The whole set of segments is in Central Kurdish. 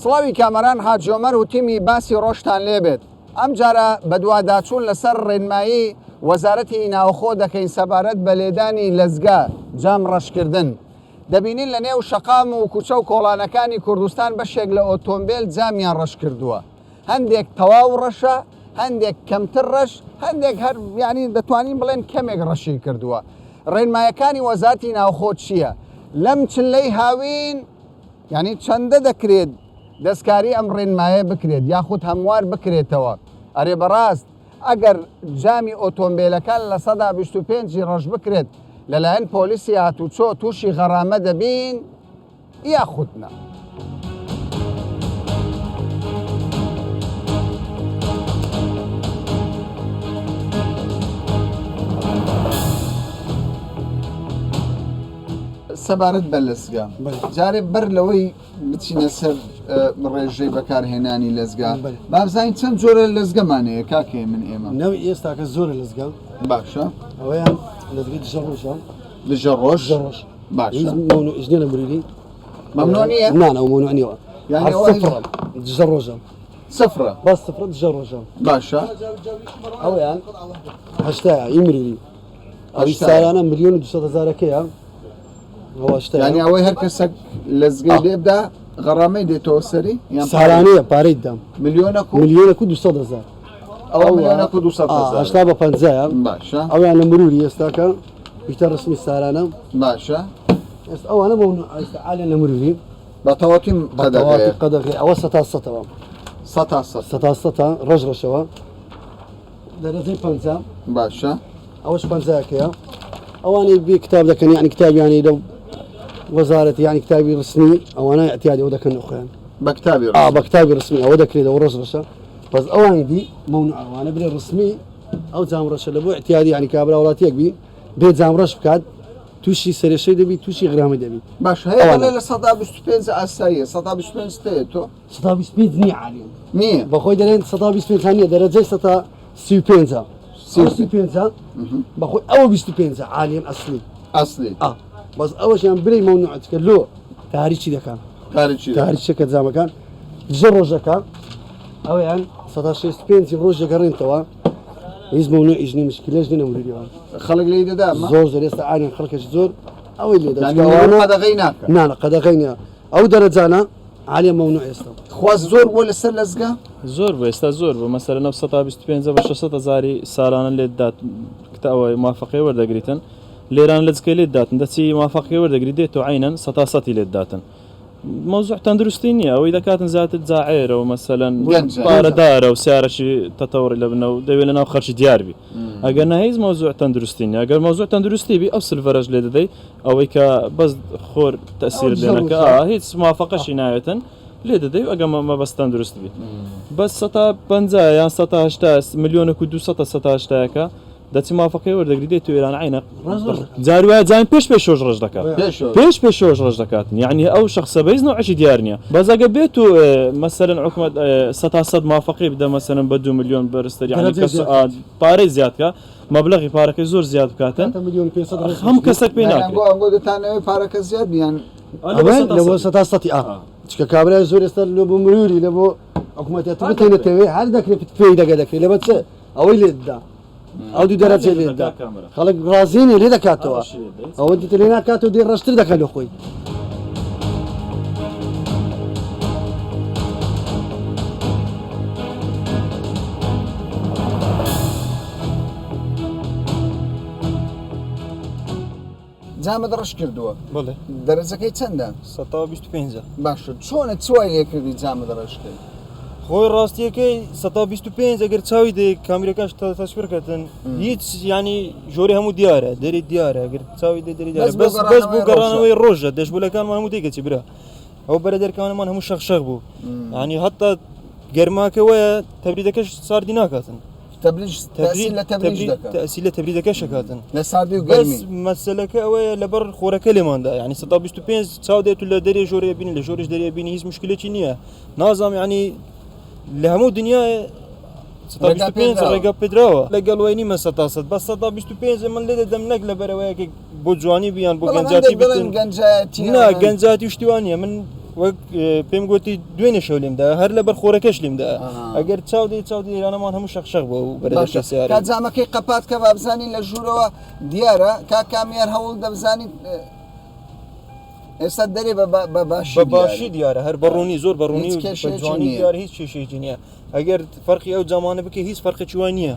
سڵاوی کامەران حاجی عومەر و تیمی باسی ڕۆژتان لێبێت. ئەمجارە بەدواداچوون لەسەر ڕێنمایی وەزارەتی ناوخۆ دەکەین سەبارەت بە لێدانی لەزگە، جام ڕەشکردن. دەبینین لە نێو شەقام و کوچە و کۆڵانەکانی کوردستان بەشێک لە ئۆتۆمبێل جامیان ڕەش کردووە. هەندێک تەواو ڕەشە، هەندێک کەمتر ڕەش، هەندێک هەر یانی دەتوانین بڵێن کەمێک ڕەشی کردووە. ڕێنمایەکانی وەزارەتی ناوخۆ چییە؟ لەم چلەی هاوین یانی چەندە دەکرێت دەستکاری ئەم ڕێنمایە بکرێت یاخود هەموار بکرێتەوە؟ ئەرێ بەڕاست ئەگەر جامی ئۆتۆمبێلەکان 25% ی ڕەش بکرێت لەلایەن پۆلیسی هاتوچۆ تووشی غەرامە دەبین یاخود نا؟ سەبارەت بە لەزگە جارێ بەر لەوەی بچینە سەر ڕێژەی بەکارهێنانی لەزگە بابزانین چەند جۆرە لەزگەمان هەیە کاکێ من ئێمە نەو ئێستاکە زۆرە لەزگە. باشە. ئەوەیان لەزگەی دژە ڕۆژە. دژە ڕۆژ. دژە ڕۆژ. باشە. مەمنوع نییە لە مروری. مەمنوع نییە؟ نا نا مەمنوع نییە. یانی هەر ئەوە سفرە دژە ڕۆژە. سفرە. بەس سفرە دژە ڕۆژە. باشە. ئەوەیان هەشتایە ئی مروری. ئەوی ساڵانە ملیۆن و 200 هەزارەکەیە. ئەوە هەشتایە. یانی ئەوەی هەر کەسێک لەزگەی لێ بدا غەرامەی دێتەوە سەری یان ساڵانەیە پارەی دام. ملیۆنەک و ملیۆنەک و 200 هەزار. ئەوە ملیۆنەک و 200 هەزار. 80 بە پەنجایە. باشە. ئەویان لە مروری ئێستاکە بیتە ڕسمی سارانە. باشە. ئێستا ئەوانە بۆ ئێستا عالیان لە مروری. بە تەواتی بە تەواتی قەدەغەیە. ئەوە سەتا سەتەوە. سەتا سەت. سەتا سەتە ڕەش ڕەشەوە. دەرەجەی پەنجا. باشە. ئەوەش پەنجاکەیە. ئەوانەی بێ کتاب دەکەن یعنی کتابیانی لەو وەزارەت یعنی کتابی ڕسمی ئەوانە اعتیادی ئەو دەکەن خۆیان. بە کتابی ڕسمی. بە کتابی ڕسمی ئەوە دەکرێت ئەوە ڕەش ڕەشە. بەس ئەوانی دی مەمنوع ئەوانە برێ ڕسمی ئەو جام ڕەشە لە بۆ اعتیادی یعنی کابرا وڵاتیەک بی بێ جام ڕەش بکات تووشی سەرێشەی دەبی تووشی غرامەی دەبی. باش هەیە دەڵێ 25% ئاساییە 25% تێ تۆ 25% نییە عالیان. نییە. بەخۆی دەڵێن 25% نییە دەرەجەی 35%. 35% بەخۆی ئەوە 25 عالیان ئەسلی. ئەسلی. بەس ئەوەشیان برێ مەمنوعەت کە لۆ تاریکی دەکەن. تاریکی. تاریکەکە جامەکان دژە ڕۆژەکە ئەویان 65% ڕۆژ دەگەڕێنتەوە. هیچ مەمنوع ئیش نیە مشکلەش نیە مروریەوە. خەڵک لێی دەدا زۆر زۆر ئێستا عالیان خەڵکێکی زۆر ئەوەی لێ دەدا. قەدەغەی ناکە. نا نا قەدەغەی نییە. ئەو دەرەجانە عالیە مەمنوع ئێستا. خوا زۆر بووە لەسەر لەزگە؟ زۆر بوو ئێستا زۆر بوو مەسەلەن ئەو 25% بە 600 هەزاری سالانە لێت دات کتە ئەوەی موافقەی وەردەگریتن لێران لەزگەی لێت داتن دەچی موافقەی وەردەگری دێت و عینەن سەتا سەتی لێت داتن مەوزوع تەندروستی نییە ئەوەی دەکاتن زیاتر جاعێرە و مەسەلەن پارەدارە و سیارەکی تەتەوڕی لە بنە و دەوێت لەناو خەرکی دیار بی ئەگەر نە هیچ مەوزوع تەندروستی نییە ئەگەر مەوزوع تەندروستی بی ئەو سلڤەرەش لێ دەدەی ئەوەی کە بەس خۆر تەسیر لێ نەکا هیچ موافقەشی ناوێتن لێ دەدەی ئەگە مەبەست تەندروست بی بەس سەتا پەنجا یان سەتا هەشتا ملیۆنێک و دوو سەتە سەتا هەشتایەکە دەچی موافقەی وەردەگری دێت تو ئێران عینە جار وایە جان پێش پێش شۆش ڕەش دەکات پێش پێش شۆش ڕەش دەکات یعنی ئەو شخصە بەیز نەوعشی دیار نییە بەس ئەگە بێت و مەسەرن حکومەت سەتا سەد موافقەی بدە مەسەرن بە 2 میلیۆن بەرزتر یعنی کەس پارەی زیادکە مەبلەغی پارەکەی زۆر زیاد بکاتن هەم کەسێک پێی ناکرێت. ئەنگۆ دەتانەوێت پارەکە زیاد بیان لەوە سەتا سەتی ئا چکە کابرای زۆر ئێستا لۆ بۆ مروری لە بۆ حکوومەتە تو بتێنێتەوێ هەر دەکرێت پێی دەگە دەکرێت لەبەر چ ئەوەی لێت دا ئەو دوو دەرەجەی لێت دا خەڵک ڕازی نیە لێ دەکاتەوە ئەوە دیتە لێ ناکاتەوە دێ ڕەشتر دەکات لە خۆی. جامت ڕەش کردووە؟ بەڵێ. دەرەجەکەی چەندە؟ 125. باشە چۆنە چ وای لێ کردی جامت ڕەش کرد؟ خۆی ڕاستیەکەی 125 ئەگەر چاوی دێ کامیرەکەش تەسویر کردن هیچ ینی ژۆری هەموو دیارە دەری دیارە گەر چاوی دێ دەری دیارە بەس بەس بۆ گەڕانەوەی ڕۆژە دەشبولەکانمان هەموو تێکەچی برا ئەو بەرە دەرکانمان هەموو شەق شەق بوو ینی هەتا گەرماکە وایە تەبریدەکەش ساردی ناکاتن تەبریج تەئسیر لە تەبریج دەکات. تەئسیر لە تەبریدەکەش ئەکاتن. لە ساردی و گەرمی. بەس مەسەلەکە ئەوەیە لەبەر خۆرەکە لێماندا یعنی 125 چاو دێت و لە دەرێ ژۆرێ بینی لە ژۆریش دەرێ بینی هیچ مشکلێکی نییە نازانم یعنی لە هەموو دنیای 125 ڕێگا پێدراوە لەگەڵ وای نیمە سەتا سەد بەس 125 من لێ دەدەم نەک لەبەرەوەیەکێک بۆ جوانی بیان بۆ گەنجاتی بڵێن گەنجایەتی نا گەنجاتی شتیوان نییە من وەک پێم گوتی دوێنێ شەو لێمدا هەر لەبەر خۆرەکەش لێمدا ئەگەر چاو دێ چاو دێرانەمان هەموو شەق شەق بووە و بەرەدەکەی سیارە کا جامەکەی قەپات کە بابزانین لە ژوورەوە دیارە کا کامیار هەوڵ دەبزانیت ئێستا دەرێ بە باشی بە باشی دیارە هەر بەڕوونی زۆر بەڕوونی و جوانی دیارە هیچ کێشەیەکی نییە ئەگەر فەرقی ئەو جامانە بکە هیچ فەرقێکی وای نییە.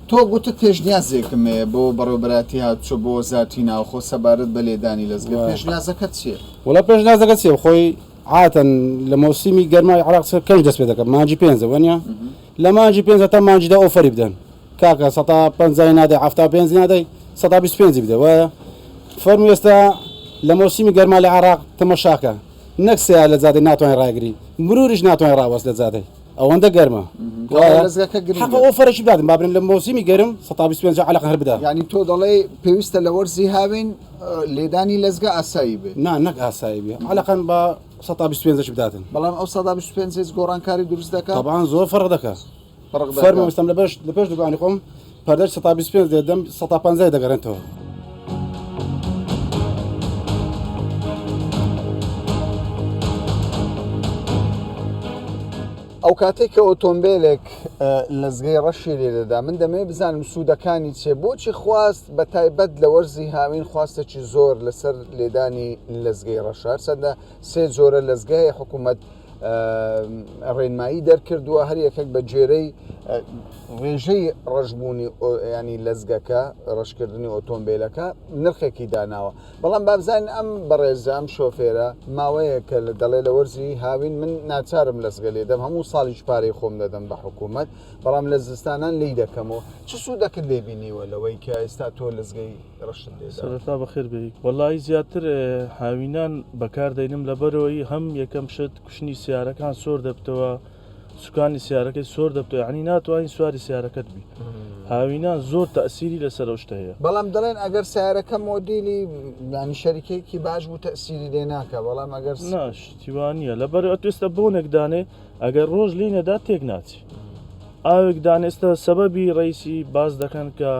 تۆ گوتت پێشنیازێکم هەیە بۆ بەڕێوەبەرایەتی هاتوچۆ بۆ وەزارەتی ناوخۆ سەبارەت بە لێدانی لەزگە پێشنیازەکەت چییە؟ وەڵا پێشنیازەکە چییە خۆی عادەتەن لە مەوسیمی گەرمای عێراق کەنج دەست پێ دەکات مانگی پێنجە وەنیە لە مانگی پێنج هەتا مانگی دە ئۆفەری بدەن کاکە سەتا پەنجای نادەی 75 نادەی سەتا 25 بدە وایە فەرمو ئێستا لە مەوسیمی گەرما لە عێراق تەمەشاکە نەک سیا لە جادەی ناتوانین ڕاگری مروریش ناتوانین ڕاوەست لە جادەی ئەوەندە گەرمە حەقە ئۆفەرێکی بداتن با بڵێم لە مەوسیمی گەرم سەتا 25 عەلەق هەر بدا یعنی تۆ دەڵێی پێویستە لە وەرزی هاوین لێدانی لەزگە ئاسایی بێ؟ نا نەک ئاسایی بێ عەلەقەن با سەتا 25 بداتن. بەڵام ئەو سەدا 25 هیچ گۆڕانکاری دروست دەکا؟ تەبعەن زۆر فەرق دەکا. فەرق دەکا. فەرموو ئێستا لە بەش لە پێش دوکانی خۆم پەردەش سەتا 25 دێدەم سەتا پەنجای دەگەڕێنتەوە. ئەو کاتێک کە ئۆتۆمبیلێک لەزگەی ڕەشی لێ دەدا من دەمەوێت بزانم سوودەکانی چێ بۆچی خواست بە تایبەت لە وەرزی هاوین خواستێکی زۆر لەسەر لێدانی لەزگەی ڕەشە هەرچەندە سێ جۆرە لەزگە هەیە حکوومەت ڕێنمایی دەرکردووە هەر یەکێک بە گوێرەی ڕێژەی ڕەشبوونی ینی لەزگەکە ڕەشکردنی ئۆتۆمبیلەکە نرخێکی داناوە بەڵام بابزانین ئەم بەڕێزە ئەم شۆفێرە ماوەیەکە لە دەڵێ لە وەرزی هاوین من ناچارم لەزگە لێدەم هەموو ساڵیش پارەی خۆم دەدەم بە حکوومەت بەڵام لە زستانان لی دەکەمەوە چ سوودەکت لێ بینیوە لەوەی کە ئێستا تۆ لەزگەی ڕەشت لێدا؟ سەرەتا بەخێر بێی. وەڵایی زیاتر هاوینان بەکار دەینم لەبەرئەوەی هەم یەکەم شت کوشنی سیارەکان سۆر دەبتەوە سوکانی سیارەکەی سۆر دەبتەوە یعنی ناتوانین سواری سیارەکەت بی هاوینان زۆر تەسیری لەسەر ئەو شتە هەیە. بەڵام دەڵێن ئەگەر سیارەکە مۆدیلی یعنی شەریکەیەکی باش بوو تەسیری لێ ناکا بەڵام ئەگەر نا شتی وا نییە لەبەر ئەتو ئێستا بۆنێک دانێ ئەگەر ڕۆژ لێی نەدا تێک ناچی ئاوێک دانێ ئێستا سەبەبی ڕئیسی باس دەکەن کە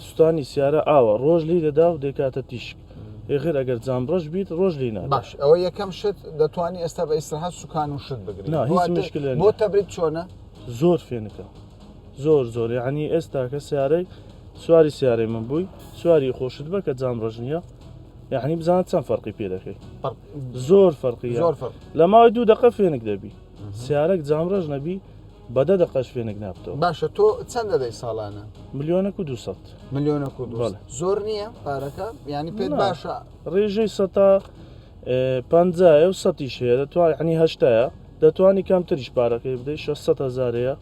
سوتانی سیارە ئاوە ڕۆژ لی دەدا و دەیکاتە تیشک ئێخر ئەگەر جام ڕەش بیت ڕۆژ لی نادا. باش ئەوە یەکەم شت دەتوانی ئێستا بە ئیسراحەت سوکان و شت بگری نا هیچ مشکلە بۆ تەبرید چۆنە؟ زۆر فێنکە زۆر زۆر یعنی ئێستا کە سیارەی سواری سیارەی من بووی سواری خۆشت بە کە جام ڕەش نییە یعنی بزانە چەند فەرقی پێ دەکەی زۆر فەرقی زۆر فەرق لە ماوەی دوو دقە فێنک دەبی سیارەک جام ڕەش نەبی بە دە دەقەش فێنک نابتەوە. باشە تۆ چەند دەدەی ساڵانە؟ ملیۆنەک و 200. ملیۆنەک و 200. بەڵێ. زۆر نییە پارەکە؟ یانی پێت نا. باشە؟ ڕێژەی سەتا پەنجایە و سەتیش هەیە دەتوان یعنی هەشتایە دەتوانی کەمتریش پارەکەی بدەی 600 هەزار هەیە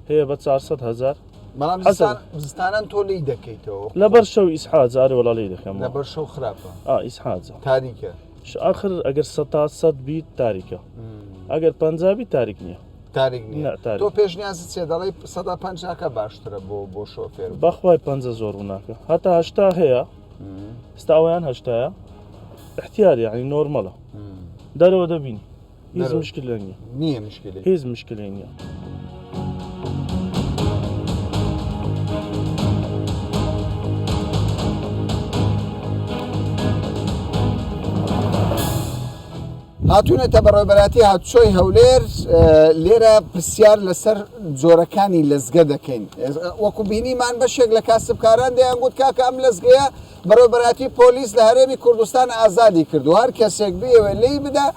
هەیە بە 400 هەزار بەڵام حەسەن. زستان زستانان تۆ لێی دەکەیتەوە لەبەر شەو ئیسحاج ئارێ وەڵا لێی دەکەمەوە لەبەر شەو خراپە ئا ئیسحاجە تاریکە ئاخر ئەگەر سەتا سەد بیت تاریکە ئەگەر پەنجا بیت تاریک نییە تاریک نییە نا تاریک تۆ پێشنیازت چیە دەڵێی سەدا پەنجاکە باشترە بۆ بۆ شۆفێر بەخوای پەنجە زۆر ڕووناکە هەتا هەشتا هەیە ئستا ئەویان هەشتایە احتیار یعنی نۆرمەڵە دەرەوە دەبینی هیچ مشکلە نییە نییە مشکلە هیچ مشکلێ نییە. هاتوونەتە بەڕێوەبەرایەتی هاتوچۆی هەولێر لێرە پرسیار لەسەر جۆرەکانی لەزگە دەکەین وەکو بینیمان بەشێک لە کاسبکاران دەیانگوت کاکە ئەم لەزگەیە بەڕێوەبەرایەتی پۆلیس لە هەرێمی کوردستان ئازادی کردو هەر کەسێک بیەوێت لێی بدا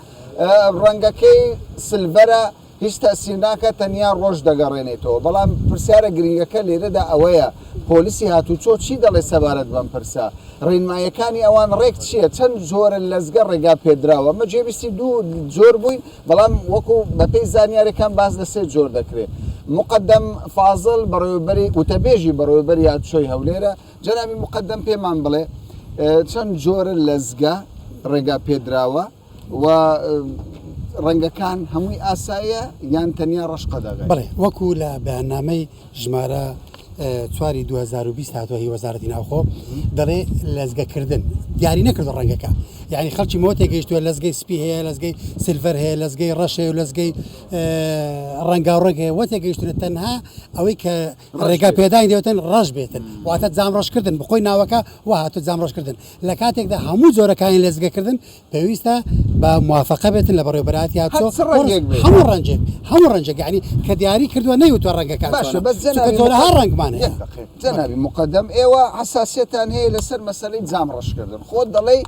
ڕەنگەکەی سلڤەرە هیچ تەئسیر ناکات تەنیا ڕۆژ دەگەڕێنێتەوە، بەڵام پرسیارە گرنگەکە لێرەدا ئەوەیە پۆلیسی هاتوچۆ چی دەڵێت سەبارەت بەم پرسە؟ ڕێنماییەکانی ئەوان ڕێک چییە؟ چەند جۆرە لەزگە ڕێگا پێدراوە؟ ئەمە جێویستی دوو جۆر بووین، بەڵام وەکو بەپێی زانیاریەکان باس لە سێ جۆر دەکرێت. موقەدەم فازڵ بەڕێوەبەری وتەبێژی بەڕێوەبەری هاتوچۆی هەولێرە، جەنابی موقەدەم پێمان بڵێ چەند جۆرە لەزگە ڕێگا پێدراوە؟ و ڕەنگەکان هەمووی ئاساییە یان تەنیا ڕەش قەدەغەیە؟ بەڵێ وەکو لە بەیاننامەی ژمارە. چواری 2020 هاتووە هی وەزارەتی ناوخۆ دەڵێ لەزگەکردن دیاری نەکردو ڕەنگەکە یعنی خەڵکی مۆ تێگەیشتووە لەزگەی سپی هەیە لەزگەی silver هەیە لەزگەی ڕەش هەیە و لەزگەی ڕەنگاو ڕەنگ هەیە وە تێگەیشتونە تەنها ئەوەی کە ڕێگا پێدانی دەوتن ڕەش بێتن واتە جام ڕەشکردن بخۆی ناوەکە و هاتو جام ڕەشکردن لە کاتێکدا هەموو جۆرەکانی لەزگەکردن پێویستە بە موافقە بێتن لە بەڕێوەبەرایەتی هاتوچۆ هەر چ ڕەنگێک بێت. هەموو ڕەنجێک هەموو ڕەنجێک یعنی کە دیاری کردووە نەیوتووە ڕەنگەکان باشە چۆنە بەس چونکە جەنابی جۆرەها مقەدەم ڕەنگمان یەک هەیە دەقیق جەنابی مقەدەم ئێوە حەساسیەتان هەیە لەسەر مەسەلەی جام ڕەشکردن خۆت دەڵێی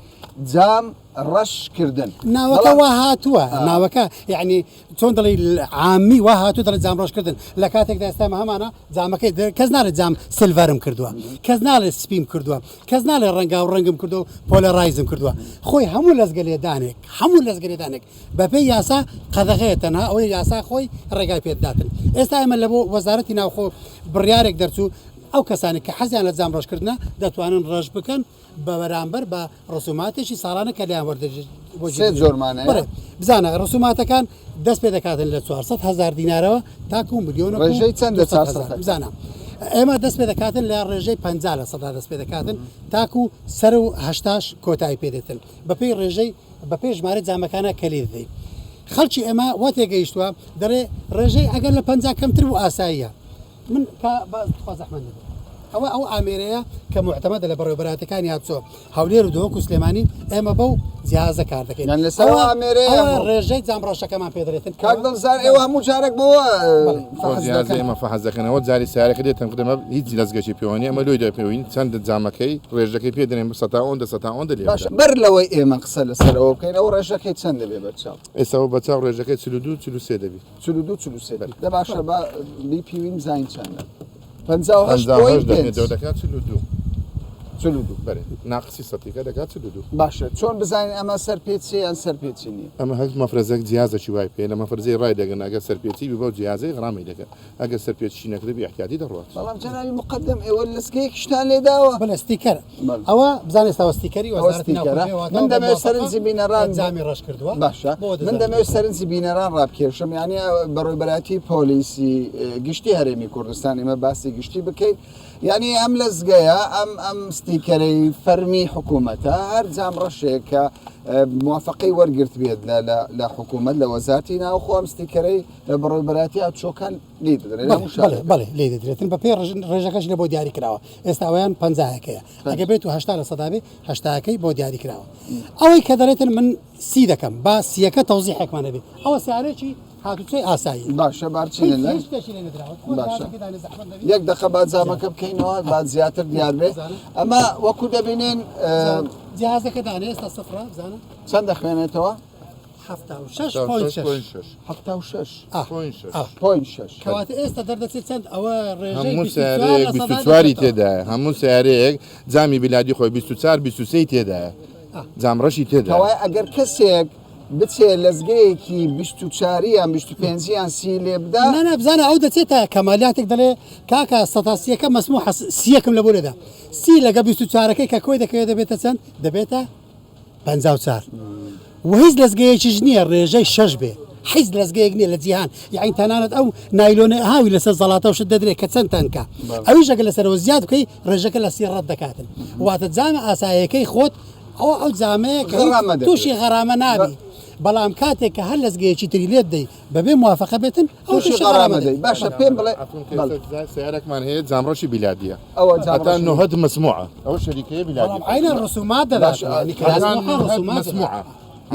جام ڕەش کردن ناوەکە بەڵام وا هاتووە ناوەکە یعنی چۆن دەڵێی عامی وا هاتوو دەڵێ جام ڕەشکردن لە کاتێکدا ئێستا ئێمە هەمانە جامەکەی کەس ناڵێ جام silver م کردووە کەس ناڵێ سپیم کردووە کەس ناڵێ ڕەنگاو ڕەنگم کردووە و polarize م کردووە خۆی هەموو لەزگە لێدانێک هەموو لەزگە لێدانێک بەپێی یاسا قەدەغەیە تەنها ئەوەی یاسا خۆی ڕێگای پێداتن ئێستا ئێمە لە بۆ وەزارەتی ناوخۆ بڕیارێک دەرچوو ئەو کەسانێک کە حەزیان لە جام ڕەشکردنە دەتوانن ڕەش بکەن بە بەرامبەر بە ڕسوماتێکی ساڵانە کە لێیان وەردەگیرێت. سێ جۆرمان هەیە. بەڵێ بزانە ڕسوماتەکان دەست پێ دەکاتن لە 400 هەزار دینارەوە تاکو ملیۆن و ڕێژەی چەندە 200 هەزار. 400 بزانە ئێمە دەست پێ دەکاتن لە ڕێژەی 50 لە سەدا دەست پێ دەکاتن تاکو سەر و هەشتاش کۆتایی پێ دێتن بەپێی ڕێژەی بەپێی ژمارەی جامەکانە کە لێ دەدەین خەڵکی ئێمە وا تێگەیشتووە دەڵێ ڕێژەی ئەگەر لە 50 کەمتر بوو ئاساییە من کە با تخوا زەحمەت نەبێت ئەوە ئەو ئامێرەیە کە موعتەمەدە لە بەڕێوەبەرایەتەکانی هاتوچۆ هەولێر و دهۆک و سلێمانی ئێمە بەو جیهازە کار دەکەین یان لەسەر ئەو ئەوە ئامێرەیە ئەوە هەموو ڕێژەی جام ڕەشەکەمان پێ دەڵێتن کاک کەوا دڵزار ئێوە هەموو جارێک بەوە بەڵێ خۆ فەحس جیازە دەکەن ئێمە فەحس دەکەنەوە جاری سیارەکە دێت تەنقید ئەمە هیچ لەزگەکی پێوە نیە ئەمە لۆی دەپێوین چەند جامەکەی ڕێژەکەی پێ دەنێن سەتا ئەوەندە سەتا ئەوەندە لێ باشە بدە بەر لەوەی ئێمە قسە لەسەر ئەوە بکەین ئەو ڕێژەکەی چەند دەبێ بەرچاو ئێستا بە چاو ڕێژەکەی 42 43 دەبی 42 43 دە باشە با بیپیوین بزانین چەندە 58 58 point دەبێت پێنج دەکات 42 42 بەرێ ناقسی سەتیکە دەکات 42 باشە چۆن بزانین ئەمە سەرپێچیە یان سەرپێچی نییە؟ ئەمە هەر مەفرەزەک جیازەکی وای پێ لە مەفرەزەی ڕای دەگەن ئەگەر سەرپێچی بی بەو جیازەی غرامەی دەکەن ئەگەر سەرپێچی نەکردبی ئیحتیاتی دەڕوات. بەڵام جەنابی موقەدەم ئێوە لەزگەیەکیشتان لێداوە. بەلێ ستیکەر بەڵێ. ئەوە بزانە ئێستا ئەوە ستیکەری ئەوە وەزارەتی ناوخۆ ستیکەرە. پێ واتە من بە دەمەوێت موافەقە سەرنجی بینەران جامی ڕەش کردووە باشە بۆ من دەزانین. دەمەوێت سەرنجی بینەران ڕابکێشم یانی بەڕێوەبەرایەتی پۆلیسی گشتی هەرێمی کوردستان ئێمە باسی گشتی بکەین یانی ئەم لەزگەیە ئەم ئەم ستیکەرەی فەرمی حکوومەتە هەر جام ڕەشێک کە موافقەی وەرگرت بێت لە لە لە حکوومەت لە وەزارتی ناوخۆ ئەم ستیکەرەی لە بەڕێوەبەرایەتی هاتوچۆکان لێی دەدرێت لە بەڵێ هەموو بەڵێ شارێک. بەڵێ لێی دەدرێتن بە پێی ڕێژەکەش لە بۆ دیاری کراوە ئێستا ئەویان پەنجایەکەیە ئەگە بێت و 80 لە سەدا بێ هەشتاکەی بۆ دیاری کراوە ئەوەی کە دەڵێتن من سی دەکەم با سیەکە تەوزیحێکمان هەبێ ئەوە سیارێکی هاتوچۆی ئاسایی باشە با بچینە لای هیچ شتێکی لێ نەدراوە خۆ باشە. جارێکی دانێ زەحمەت نەبی. یەک دەقە با جامەکە بکەینەوە با زیاتر دیار بێ ئەمە وەکو دەبینین جیهازەکە دانێ ئێستا سفرە بزانە چەند دەخوێنێتەوە؟ 76.6 76 76 point شەش. کەواتە ئێستا دەردەچێت چەند ئەوە ڕێژەی هەموو 24 سیارەیەک لە سەدا 24 ی دەکاتەوە. تێدایە هەموو سیارەیەک جامی بیلادی خۆی 24 23 تێدایە جام ڕەشی تێدایە کەوایە ئەگەر کەسێک بچێ لەزگەیەکی 24 یان 25 یان سی لێ بدا نا نا بزانە ئەو دەچێتە کەمالیاتێک دەڵێ کاکە سەتا سیەکە مەسموحە سیەکم لە بۆ لێدا سی لەگە 24ەکەی کە کۆی دەکەوێت دەبێتە چەند دەبێتە 54 و هیچ لەزگەیەکیش نییە ڕێژەی شەش بێ هیچ لەزگەیەک نییە لە جیهان یعنی تەنانەت ئەو نایلۆنە هاوی لەسەر زەڵاتە و شت دەدرێت کە چەند تەنکە ئەویش ئەگەر لەسەرەوە زیاد بکەی ڕێژەکە لە سی ڕەت دەکاتن واتە جامە ئاسایەکەی خۆت ئەوە ئەو جامەیە کە غەرامە دەکرێت. تووشی غەرامە نابی بەڵام کاتێک کە هەر لەزگەیەکی تری لێت دەی بەبێ موافقە بێتن ئەو تووشی تووشی غەرامە غەرامە دەی دەی باشە پێم بڵێ عەفوم بەڵێ. کەسە سیارەکمان هەیە جامڕەشی بیلادیە ئەوە جام هەتا ڕەشی نۆهەد مەسموعە ئەوە شەریکەیە بیلادی بەڵام عینە ڕسومات دەدات باشە، یعنی کە هەتا مەسموحە نۆهەد ڕسومات دەدات. مەسموعە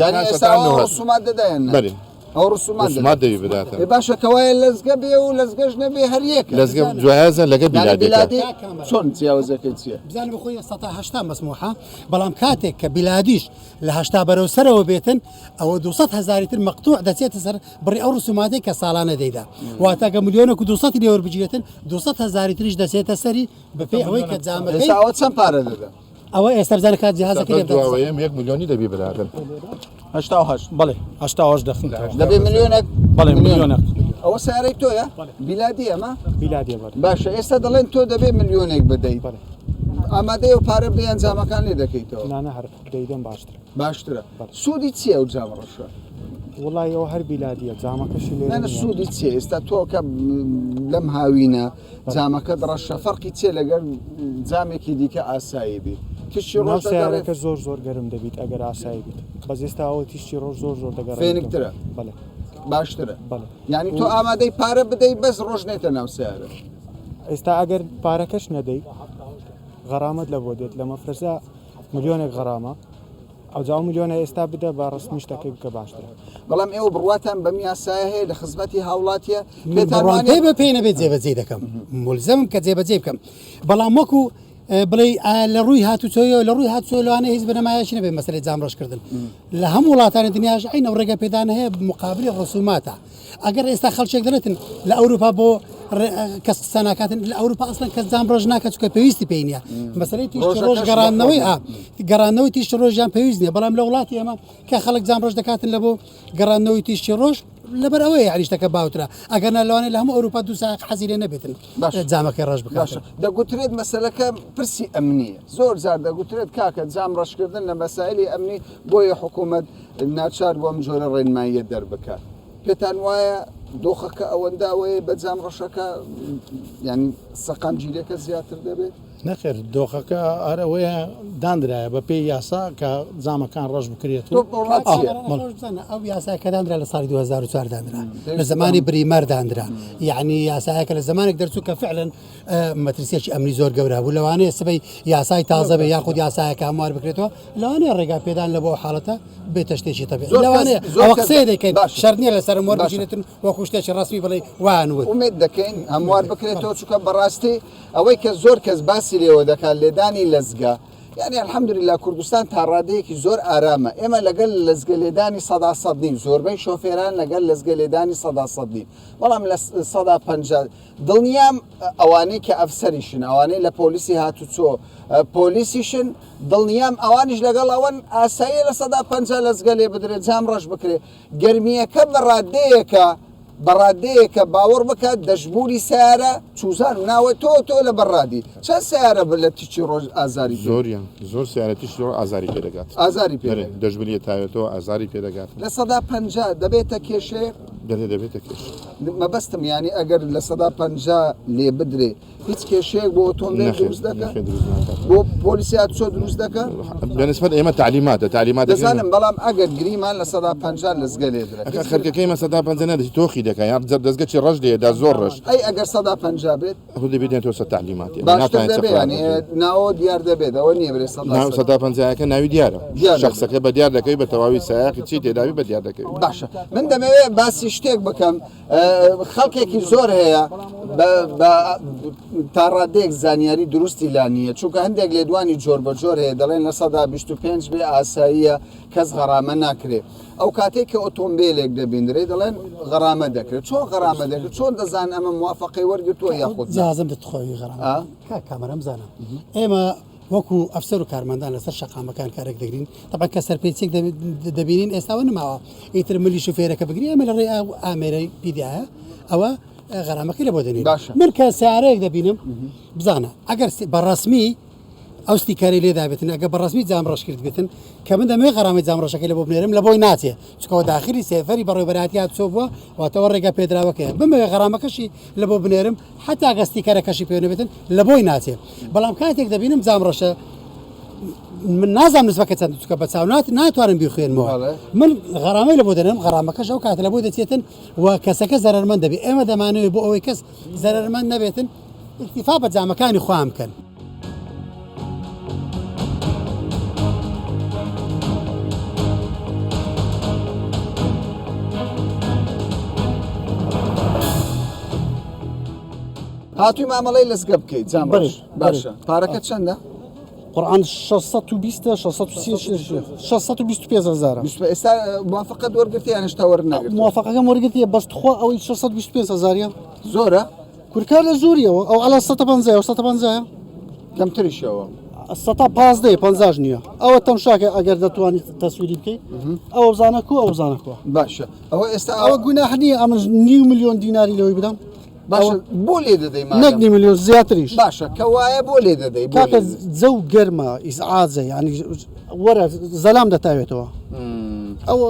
یعنی هەتا ئێستا ئەوە نۆهەد ڕسومات دەدایان نا؟ بەلێ ئەو ڕسومات ڕسومات دەدا دەبی بداتن ئێ باشە کەوایە لەزگە بێ و لەزگەش نەبێ هەر یەکە لەزگە جیاوازە لەگە یعنی بیلادیەکە بیلادی کاک کامەران. چۆن جیاوازەکەی چییە؟ بزانە بخۆی 180 مەسموحە بەڵام کاتێک کە بیلادیش لە هەشتا بەرەو سەرەوە بێتن ئەوە 200 هەزاری تر مەقتوع دەچێتە سەر بڕی ئەو ڕسوماتەی کە ساڵانە دەیدا واتە گە ملیۆنێک و 200 لێ وەربگیرێتن 200 هەزاری تریش دەچێتە سەری بەپێی ئەوەی کە جامەکەی ئێستا ئەوە چەند پارە دەدا؟ ئەوە ئێستا بزانە کات جیهازەکەی لێ بدات. دواوەیەم یەک ملیۆنی دەبی بداتن 88 بەڵێ 88 دەخنتەوە دەبێ ملیۆنێک بەڵێ ملیۆنێک. ئەوە سیارەی تۆیە بیلادی ئەمە بیلادیە بەڵێ باشە ئێستا دەڵێن تۆ دەبێ ملیۆنێک بدەیت بەڵێ. ئامادەی و پارە بدەی ئەنجامەکان لێ دەکەیتەوە نانە هەر دەیدەم باشترە باشترە بەڵێ. سوودی چییە ئەو جامە ڕەشە؟ وڵی ئەو هەر بیلادیە جامەکەشی لێ نە سوودی چیە ئێستا تۆ کە لەم هاوینە جامەکەت ڕەشە فەرقی چیە لەگەر جامێکی دیکە ئاسایی بی تیشکی ڕۆژ سیارەکە زۆر زۆر گەرم دەبیت ئەگەر ئاسایی بیت بەس ئێستا ئەوە تیشکی ڕۆژ زۆر زۆر دەگەڕێت فێنکترە بەڵێ باشترە بەڵێ یعنی تۆ ئامادەی پارە بدەی بەس ڕۆژ نێتە ناو سیارە ئێستا ئەگەر پارەکەش نەدەی غەرامەت لە بۆ دێت لە مەفرەزە ملیۆنێک غەرامە ئەوجا ئەو ملیۆنە ئێستا بدە بە ڕسمی شتەکەی بکە باشترە. بەڵام ئێوە بڕواتان بەم یاسایە هەیە لە خزمەتی هاوڵاتیە؟ من پێتان بڕوام وانیە؟ پێ بە پێی نەبێت جێبەجێی دەکەم مولزەمم کە جێبەجێی بکەم بەڵام وەکو بڵێی ئایا لە ڕووی هاتوچۆیەوە لە ڕووی هاتوچۆ لەوانەیە هیچ بنەمایەکی نەبێت مەسەلەی جام ڕەشکردن لە هەموو وڵاتانی دنیاش عەین ئەو ڕێگە پێدانە هەیە مقابلی ڕسوماتە ئەگەر ئێستا خەڵکێک دەڵێتن لە ئەوروپا بۆ کەس قسە ناکاتن لە ئەوروپا ئەسڵەن کەس جام ڕەش ناکات چونکە پێویستی پێی نییە مەسەلەی تیشکی ڕۆژ گەڕاندنەوەی ئا گەڕاندنەوەی تیشکی ڕۆژیان پێویست نییە بەڵام لە وڵاتی ئێمە کە خەڵک جام ڕەش دەکاتن لە بۆ گەڕاندنەوەی تیشکی ڕۆژ لەبەر ئەوەیە یعنی شتەکە باوترە ئەگەر نا لەوانەیە لە هەموو ئەوروپا دوو سایەق حەزی لێ نەبێتن جامەکەی ڕەش بکات باشە دەگوترێت مەسەلەکە پرسی ئەمنیە زۆر جار دەگوترێت کاکە جام ڕەشکردن لە مەسایلی ئەمنی بۆیە حکوومەت ناچار بوو ئەم جۆرە ڕێنماییە دەربکات. پێتان وایە دۆخەکە ئەوەندە ئەوەیە بە جام ڕەشەکە یانی سەقامگیریەکە زیاتر دەبێت؟ نەخێر دۆخەکە هەر ئەوەیە دانرایە بە پێی یاسا کە جامەکان ڕەش بکرێت و ئەو یاسا کە دانرا لە ساڵی 2004 دانرا لە زمانی بریمەر دانرا یعنی یاسایەکە لە زمانێک دەرچوو کە فعلەن مەترسیەکی ئەمنی زۆر گەورە بوو لەوانەیە سبەی یاسای تازە بێ یاخود یاسایەکە هەموار بکرێتەوە لەوانەیە ڕێگا پێدان لە بۆ حاڵەتە بێتە شتێکی تەبیعی لەوانەیە ئەوە قسەیە دەکەین شەرت نییە لەسەرم وەربگیرێتن وەکو شتێکی ڕەسمی بڵێ وان وت. ئومێد دەکەین هەموار بکرێتەوە چونکە بەڕاستی ئەوەی کە زۆر کەس باسی لێوە دەکات لێدانی لەزگە یعنی الحمدلله کوردستان تا ڕادەیەکی زۆر ئارامە ئێمە لەگەل لەزگە لێدانی سەدا سەد نین زۆربەی شۆفێران لەگەل لەزگە لێدانی سەدا سەد نین بەڵام لە 50% دڵنیام ئەوانەی کە ئەفسەریشن ئەوانەی لە پۆلیسی هاتوچۆ پۆلیسیشن دڵنیام ئەوانیش لەگەڵ ئەوەن ئاساییە 50% لەزگە لێ بدرێت جام ڕەش بکرێت گەرمییەکە بە ڕادەیەکە بە ڕادەیەکە باوەڕ بکە دەشبوری سیارە چوزان ناوە تۆ تۆ لە بەڕادی چەند سیارە بە لە تیشکی ڕۆژ ئازاری پێ زۆریان زۆر سیارە تیشکی ڕۆژ ئازاری پێ دەگات ئازاری پێ دەگات دەشبوریە تاوێتەوە ئازاری پێ دەگات 50% دەبێتە کێشەیەک دەبێ دەبێتە کێشە. مەبەستم یانی ئەگەر 50% لێ بدرێ هیچ کێشەیەک بۆ ئۆتۆمبێل دروست دەکا؟ بۆ پۆلیسی هاتوچۆ دروست دەکا؟ بەنسبەت ئێمە تەعلیماتە تەعلیمات دەزانم بەڵام ئەگەر گریمان 50% لەزگە لێ درا خەرکەکەی ئێمە 50% نادەچی تۆخی دەکا یان دەزگە چی ڕەش لێدا زۆر ڕەش ئەی ئەگەر 50% بێت خۆ دەبێت تۆ سە تەعلیمات باشتر دەبێت یانی ناوە دیار دەبێت ئەوە نییە برێ سەدا سەدا پەنجایەکە ناوی دیارە شخصەکە بە دیار دەکەوی بە تەواوی سایەقی چی تێداوی بە دیار دەکەوی باشە من دەمەوێت باسی شتێک بکەم خەڵکێکی زۆر هەیە تا ڕادەیەک زانیاری دروستی لا نییە چونکە هەندێک لێدوانی جۆر بە جۆر هەیە دەڵێن 25% بێ ئاساییە کەس غەرامە ناکرێ ئەو کاتێک کە ئۆتۆمبیلێک دەبیندرێ دەڵێن غەرامە دەکرێت چۆن غەرامە دەکرێت چۆن دەزان ئەمە موافقەی وەرگتووە یاخود جازم دەتخۆی غەرامە کاک کامەران بزانە ئێمە وەکو ئەفسەر و کارمەندان لەسەر شەقامەکان کارێک دەگرین تەبعەن کە سەرپێچێک دەبینین ئێستاوە نماوە ئیتر ملی شوفێرەکە بگری ئەمە لە ڕێی ئەو ئامێرەی پیدایە ئەوە غەرامەکەی لە بۆ دەنێین من کە سیارەیەک دەبینم بزانە ئەگەر بە ڕەسمی ئەو ستیکەرەی لێ دابێتن ئەگە بە ڕەسمی جام ڕەش کرد بێتن کە من دەمەوێت غەرامەی جام ڕەشەکەی لە بۆ بنێرم لە بۆی ناچێ چکەوە داخلی سێفەری بەڕێوبەرایەتی هاتوچۆ بووە واتەوە ڕێگا پێدراوەکەیە بمەوێت غەرامەکەشی لە بۆ بنێرم حتا گە ستیکەرەکەشی پێ نەبێتن لە بۆی ناچێ بەڵام کاتێک دەبینم جام ڕەشە من نازانم نسبەکە چەند چکە بە چاو نات ناتوانم بیخوێنمەوە من غەرامەی لە بۆ دەنێم غەرامەکەش ئەو کاتە لە بۆ دەچێتن و کەسەکە زەرەرمەند دەبێت ئێمە دەمانەوێت بۆ ئەوەی کەس زەرەرمەند نەبێتن ئیکتیفا بە جامەکانی خۆیان بکەن. هاتووی مامەڵەی لەزگە بکەیت جام ڕەش باشە پارەکە چەندە؟ قورآن 620 625 هەزارە ئێستا موافقەت وەرگرتی یان هێشتا وەرنەگرتووە؟ موافقەکەم وەرگرتیە بەس تخوا ئەوەی 625 هەزاریە زۆرە؟ کورکار لە زۆریەوە ئەو عەلا سەتە پەنجایە ئەو سەتە پەنجایە کەمتریشەوە سەتا پازدەیە پەنجاش نییە ئەوە تەمشاکە ئەگەر دەتوانیت تەسویری بکەیت ئەوە بزانە کو ئەو بزانە کووە باشە ئەوە ئێستا ئەوە گوناح نییە ئەمن نیو ملیۆن دیناری لەوەی بدەم باشە بۆ لێ دەدەی نەک نیو ملیۆن زیاتریش باشە کە وایە بۆ لێ دەدەی کاکە جەو گەرمە ئیزعاجە یعنی وەرە زەلام دەتاوێتەوە ئەوە.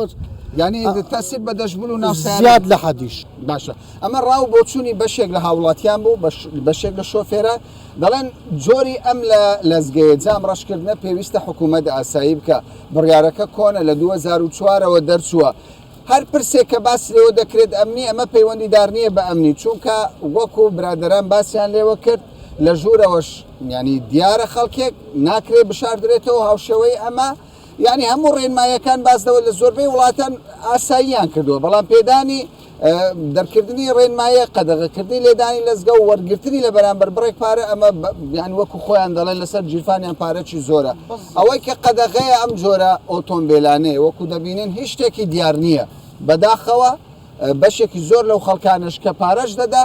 یانی تەسیر بە دەشبول و ناو سەیارە زیاد لە حەدیش. باشە ئەمە ڕا و بۆچوونی بەشێک لە هاوڵاتیان بوو بەشێک لە شۆفێرە دەڵێن جۆری ئەم لە لەزگەیە جام ڕەشکردنە پێویستە حکوومەت ئاسایی بکە بڕیارەکە کۆنە لە 2004ەوە دەرچووە هەر پرسێک کە باس لێوە دەکرێت ئەمنی ئەمە پەیوەندیدار نییە بە ئەمنی چونکە وەکو برادەران باسیان لێوە کرد لە ژوورەوەش ینی دیارە خەڵکێک ناکرێ بشاردرێتەوە هاوشێوەی ئەمە یانی هەموو ڕێنمایەکان باس لەوە لە زۆربەی وڵاتان ئاساییان کردووە بەڵام پێدانی دەرکردنی ڕێنمایە قەدەغەکردنی لێدانی لەزگە و وەرگرتنی لە بەرامبەر بڕێک پارە ئەمە یان وەکو خۆیان دەڵێن لەسەر گیرفانیان پارەی زۆرە ئەوەی کە قەدەغەیە ئەم جۆرە ئۆتۆمبیلانەیە وەکو دەبینن هیچ شتێکی دیار نییە بەداخەوە بەشێکی زۆر لەو خەڵکانش کە پارەش دەدا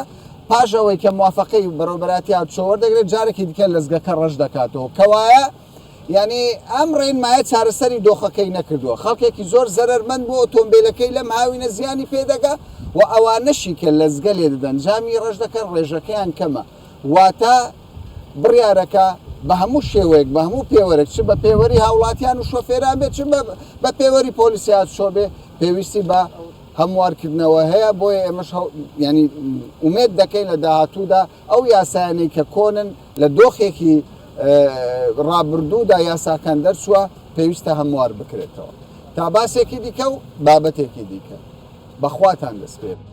پاش ئەوەی کە موافقەی بەڕێوەبەرایەتی هاتوچۆ وەردەگرێت جارێکی دیکە لەزگەکە ڕەش دەکاتەوە کەوایە یانی ئەم ڕێنمایە چارەسەری دۆخەکەی نەکردووە، خەڵکێکی زۆر زەرەرمەند بوو ئۆتۆمبێلەکەی لەم هاوینە زیانی پێدەگا و ئەوانەشی کە لەزگە لێدەدەن جامی ڕەش دەکەن ڕێژەکەیان کەمە واتە بڕیارەکە بە هەموو شێوەیەک بە هەموو پێوەرێک چ بە پێوەری هاوڵاتیان و شۆفێران بێت چ بە پێوەری پۆلیسی هاتوچۆ بێ پێویستی بە هەموارکردنەوە هەیە بۆیە ئێمەش ینی ئومێد دەکەین لە داهاتوودا ئەو یاسایانەی کە کۆنن لە دۆخێکی ڕابردوودا یاساکان دەرچووە پێویستە هەموار بکرێتەوە. تا باسێکی دیکە و بابەتێکی دیکە. بەخواتان دەسپێرم.